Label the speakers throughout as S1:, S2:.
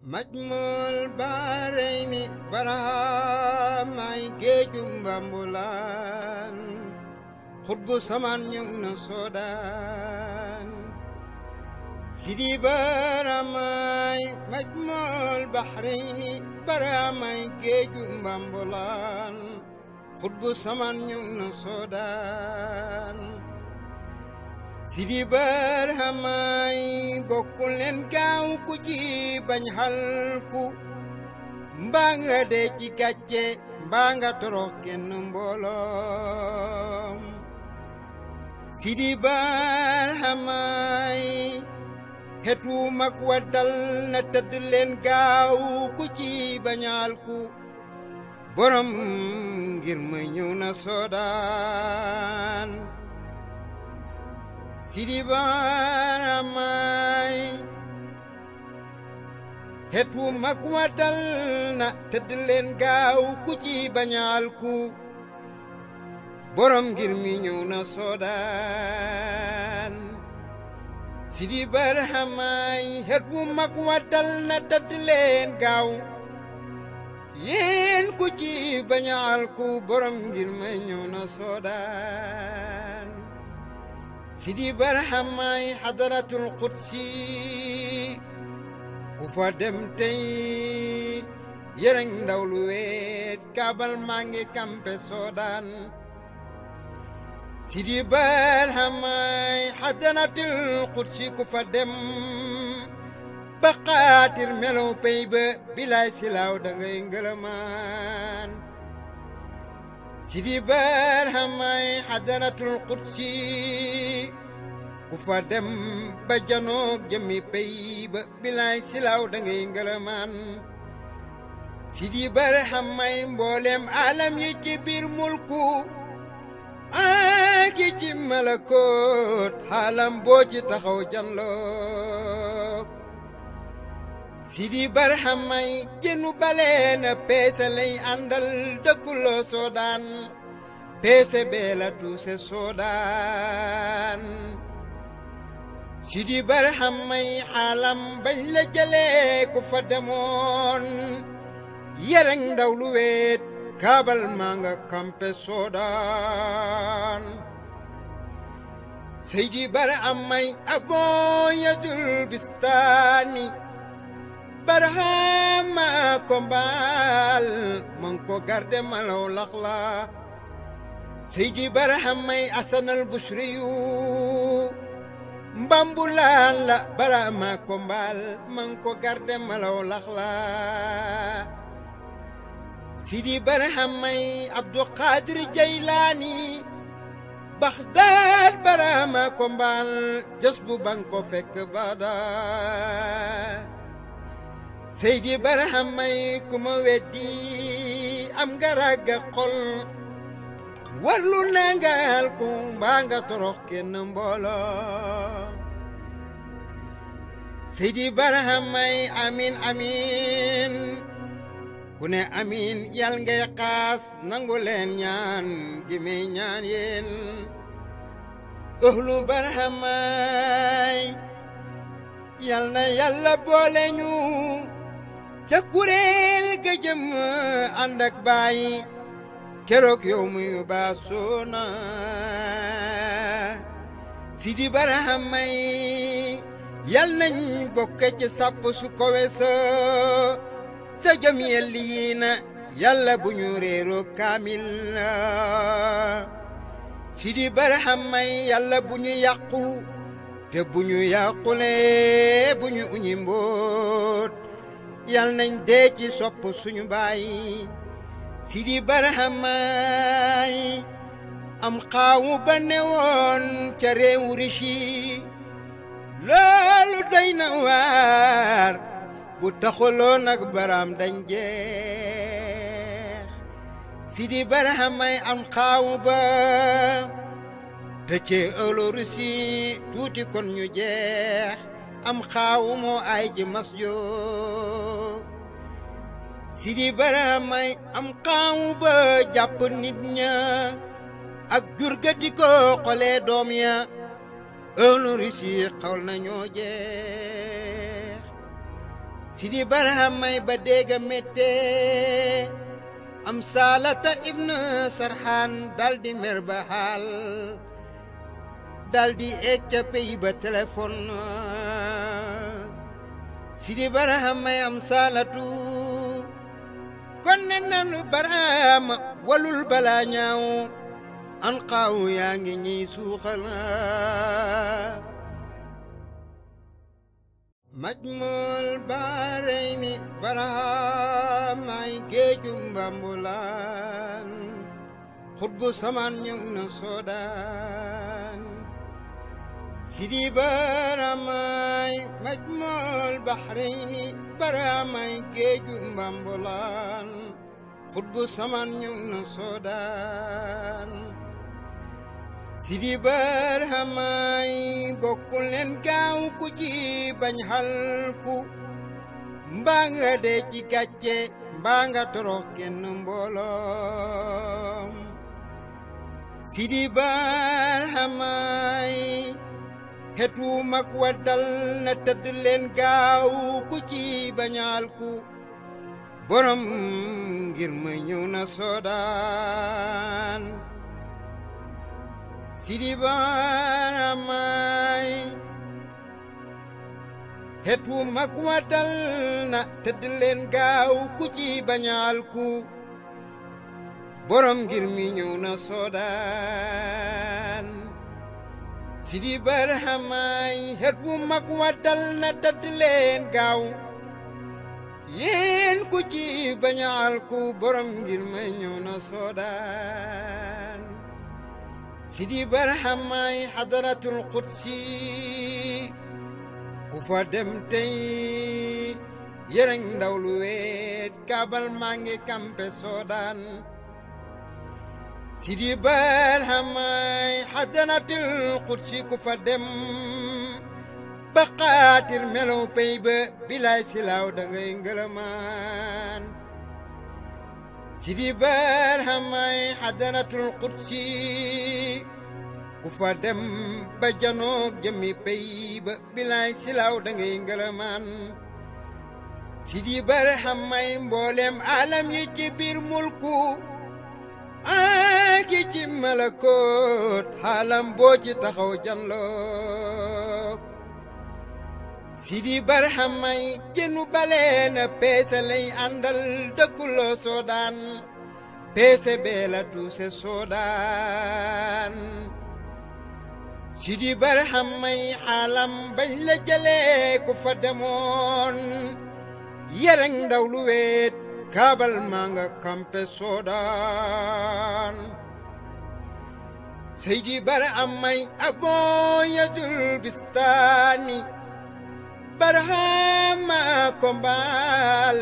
S1: Majmul Bahraini Baramay géejum Bambulaan xutbu saman ñëw na Soodaan Sidi Baramay Majmul Bahraini Baramay géejum Bambulaan xutbu saman ñëw na Soodaan Sidi Barhamay bokkul leen gaaw ku ci bañ xalku mbaa nga dee ci gàcce mbaa nga torox kenn mbooloom Sidi Barhamay xetu mag wa dal na tëdd leen gaaw ku ci bañ xalku borom ngir ma ñëw na Soodaan Sidi Baramay xetu mag wa dal na tëdd leen gaaw ku ci bañal ku borom ngir mi ñëw na Soodaan Sidi Baramay xetu mag wa dal na tëdd leen gaaw yéen ku ci bañal ku borom ngir mi ñëw na Soodaan Sidi Barhamay Hadratul Qudsi ku fa dem tey yërëng ndaw lu weet kaabal maa ngi kampe Soodaan Sidi Barhamay Hadratul Qudsi ku fa dem ba xaatir melaw pey ba bilaay silaaw da ngay ngërëmaan Sidi Barhamay Hadratul Qudsi ku fa dem ba janoog jëmi pey ba bilaay silaaw da ngay ngërëmaan Sidi Barhamay mboolem alam yi ci biir mulku ak yi ci malakoot xaalam boo ci taxaw janloog Sidi Barhamay jënu baleena peese lay àndal dëkkuloo Soodaan peese beela tuuse Soodaan Sidi Barhamay xaalam bañ la jëlee ku fa demoon yereng ndaw lu weet kaabal maa nga kampe Soodaan Sidi Barhamay aboo yadul bistaani Barhama kombal man ko garde malaw laxla Sidi Barhamay asanal bushriyu mbambulaan la Barhama kombal man ko garde malaw laxla Sidi Barhamay Abdul Qadir Jaylaani Baghdad Barhama kombal jasbu banko fekk bada Sidi Barhamay kuma weddi am nga ragga xol warlu nangal ku mbaa nga torox kenn mboolo Sidi Barhamay amin amin ku ne amin yal ngay xaas nangu leen ñaan gi may ñaan yéen ahlu Barhamay yal na yàlla boole ñu ca kuréel ga jëm ànd ak bàyyi keroog yow muy baasoona Sidi Barhamay yal nañ bokk ci sàpp su ko weesoo sa jëm yelli yi na yàlla bu ñu réeroo kaamil Sidi Barhamay yàlla bu ñu yàqu te bu ñu yàqule bu ñu uñi mboot yal nañ dee ci sopp suñu baay Sidi Barhamay am xaawu ba newoon ca réewu rishi loolu doy na waar bu taxuloon ak baram dañ jeex Sidi Barhamay am xaawu ba te ci ëllu rishi tuuti kon ñu jeex am xaawu moo ay ji mas joo Sidi Barhamay am xaawu ba jàpp nit ña ak jur ga di ko xoolee doom ya ëllu rishi xawl nañoo jeex Sidi Barham may ba dégga métte am Salata ibn Sarhan daldi mer ba xaal daldi egg ca pey ba téléphone Sidi Barham may am Salatu kon ne nanu Barham walul bala ñaaw an xaaw yaa ngi ñiy suuxal Majmul Bahrayni Barham ay géejum Bambulaan xutbu samaan ñëw na Soodaan Sidi Barham ay Majmul Bahrayni Barham ay géejum Bambulaan xutbu samaan ñëw na Soodaan Sidi Barham ay bokkul leen gaaw ku ci bañ xalku mbaa nga dee ci gàcce mbaa nga torox kenn mbooloom Sidi Barham ay xetu mag wa dal na tëdd leen gaaw ku ci bañ xalku borom ngir ma ñëw na Soodaan Sidi Barham ay xetu mag wa dal na tëdd leen gaaw ku ci bañaal ku borom ngir mi ñëw na Soodaan Sidi Barham ay xetu mag wa dal na tëdd leen gaaw yéen ku ci bañaal ku borom ngir ma ñëw na Soodaan Sidi Barham ay xadaratul qudsi ku fa dem tey yërëng ndaw lu weet kaabal maa ngi kampe Soodaan Sidi Barham ay xadaratul qudsi ku fa dem ba xaatir melow pey ba bilaay silaaw dangay ngërëmaan Sidi Barham ay xadaratul qudsi ku fa dem ba janoog jëmi pey ba bilaay silaaw dangay ngërëmaan Sidi Barham ay mboolem alam yi ci biir mulku ak yi ci malakoot xaalam boo ci taxaw janloog Sidi Barham ay jënu baleena peese lay àndal dëkkuloo Soodaan peese bee la tuuse Soodaan Sidi Barham ay xaalam bañ la jëlee ku fa demoon yereng ndaw lu weet kaabal maa nga kampe Soodaan Sidi Barham ay Aboo Yazul Bistaani Barhama kombal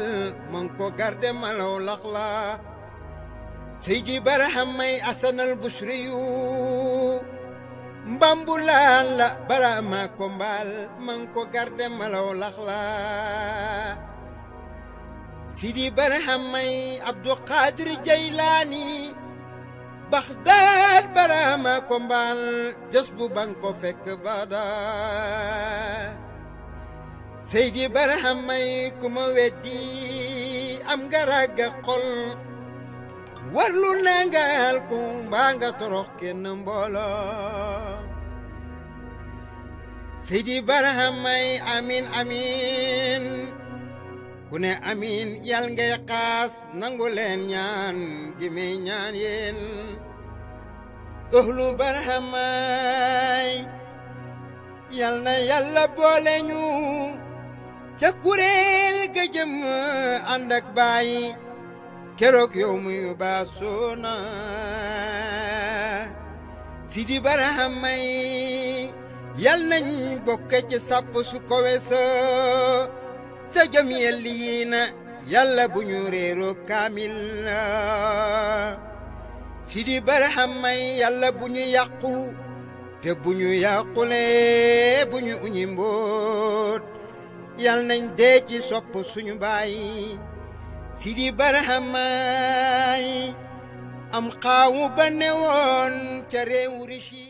S1: man ko garde malaw laxla Sidi Barham ay Asanal Bushriyu mbambulaan la Barhama kombal man ko garde malaw laxla Sidi Barham ay Abdul Qadir Jaylaani Baghdad Barhama kombal jas bu ban ko fekk bada Sidi Barham ay kuma weddi am nga ragga xol warlu nangal ku mbaa nga torox kenn mbooloo Sidi Barham ay amin amin ku ne amin yal ngay xaas nangu leen ñaan gi may ñaan yéen ahlu Barham ay yal na Yàlla boole ñu ca kuréel ga jëm ànd ak baay keroog yow muy baasoona Sidi Barham ay yal nañ bokk ci sàpp su kowe sa jëm yelli yi na Yàlla bu ñu réeroo kaamil Sidi Barham ay Yàlla bu ñu yàqu te bu ñu yàqule bu ñu uñi mboot yal nañ dee ci sopp suñu baay Sidi Barham ay am xaawu ba newoon ca réewu Rishi